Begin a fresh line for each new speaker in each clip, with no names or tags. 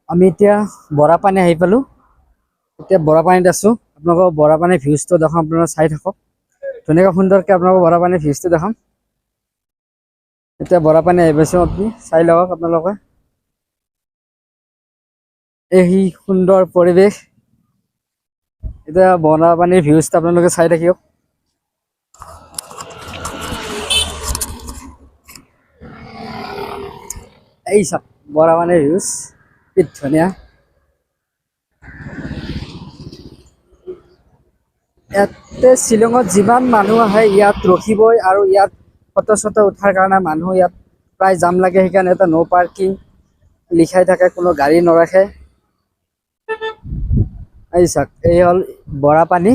আমি এতিয়া বৰাপানী আহি পালোঁ। এতিয়া বৰাপানীত আছোঁ। আপোনালোকক বৰাপানীৰ ভিউজটো দেখাম, আপোনালোকে চাই থাকক। ধুনীয়াকৈ সুন্দৰকৈ আপোনালোকক বৰাপানীৰ ভিউজটো দেখাম। এতিয়া বৰাপানী আহি পাইছোঁ, আপুনি চাই লওক আপোনালোকে এই সুন্দৰ পৰিৱেশ। এতিয়া বৰাপানীৰ ভিউজটো আপোনালোকে চাই থাকিব। এই চাওক বৰাপানীৰ ভিউজ কি ধুনীয়া। ইয়াতে শ্বিলঙত যিমান মানুহ আহে ইয়াত ৰখিবই, আৰু ইয়াত ফটো চটো উঠাৰ কাৰণে মানুহ ইয়াত প্ৰায় জাম লাগে। সেইকাৰণে এটা ন' পাৰ্কিং লিখাই থাকে, কোনো গাড়ী নৰাখে। এই চাওক, এই হ'ল বৰাপানী,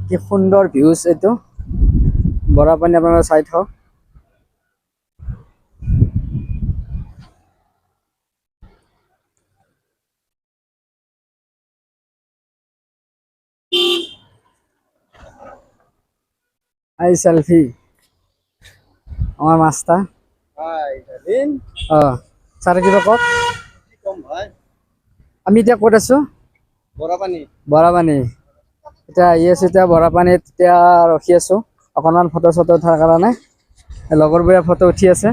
কি সুন্দৰ ভিউজ এইটো বৰাপানী, আপোনালোকে চাই থাকক। এই সেলফি আমাৰ মাস্টাৰ। অঁ ছাৰ কিবা কওক। আমি এতিয়া ক'ত আছোঁ?
বৰাপানী।
বৰাপানী এতিয়া আহি আছোঁ। এতিয়া বৰাপানীত এতিয়া ৰখি আছোঁ অকণমান ফটো চটো উঠাৰ কাৰণে। লগৰবোৰে ফটো উঠি আছে।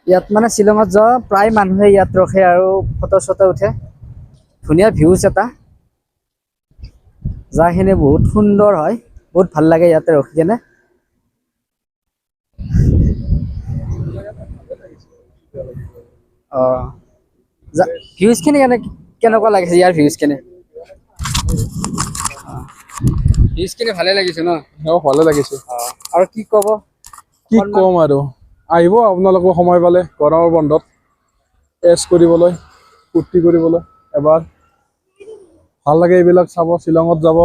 ইয়াত মানে শ্বিলঙত যোৱা প্ৰায় মানুহে ইয়াত ৰখে আৰু ফটো চটো উঠে। ধুনীয়া ভিউজ এটা, যাখিনি বহুত সুন্দৰ হয়, বহুত ভাল লাগে ইয়াতে ৰখি কেনে। অঁ ভিউজখিনি কেনেকুৱা লাগিছে ইয়াৰ ভিউজখিনি? ভিউজখিনি ভালে লাগিছে ন?
অঁ ভালে লাগিছে।
আৰু কি ক'ব?
কি ক'ম আৰু, আহিব আপোনালোকো সময় পালে গৰমৰ বন্ধত এছ কৰিবলৈ, ফূৰ্তি কৰিবলৈ এবাৰ ভাল লাগে এইবিলাক চাব। শ্বিলঙত যাব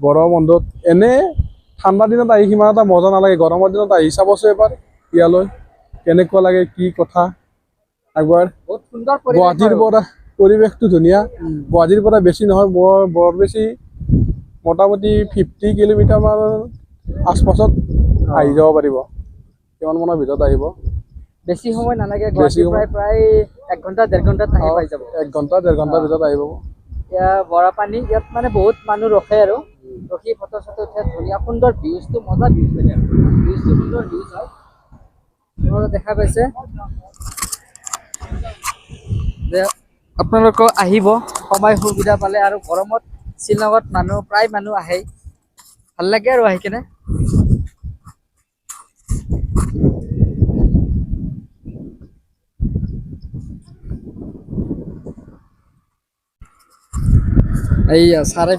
গৰমৰ বন্ধত, এনে ঠাণ্ডা দিনত আহি সিমান এটা মজা নালাগে, গৰমৰ দিনত আহি চাবচোন এবাৰ ইয়ালৈ কেনেকুৱা লাগে কি কথা একবাৰ।
বহুত সুন্দৰ
গুৱাহাটীৰ পৰা পৰিৱেশটো ধুনীয়া। গুৱাহাটীৰ পৰা বেছি নহয়, বৰ বেছি মোটামুটি 50 কিলোমিটাৰমান আশপাছত আহি যাব পাৰিব, কিমান মানৰ ভিতৰত আহিব।
বেছি সময় নালাগে, গুৱাহাটীৰ পৰা প্ৰায় 1 ঘণ্টা 1.5 ঘণ্টাত আহি পাই যাব।
1 ঘণ্টা 1.5 ঘণ্টাৰ ভিতৰত আহিব।
এতিয়া বৰাপানী ইয়াত মানে বহুত মানুহ ৰখে আৰু ৰখি ফটো চটো উঠে। ধুনীয়া সুন্দৰ ভিউজটো, মজা ভিউজ লাগে আৰু ভিউজটো সুন্দৰ ভিউজ হয়। আপোনালোকে দেখা পাইছে যে আপোনালোকেও আহিব সময় সুবিধা পালে। আৰু গৰমত শ্বিলঙত মানুহ প্ৰায় মানুহ আহে, ভাল লাগে আৰু আহি কেনে। এইয়া ছাৰে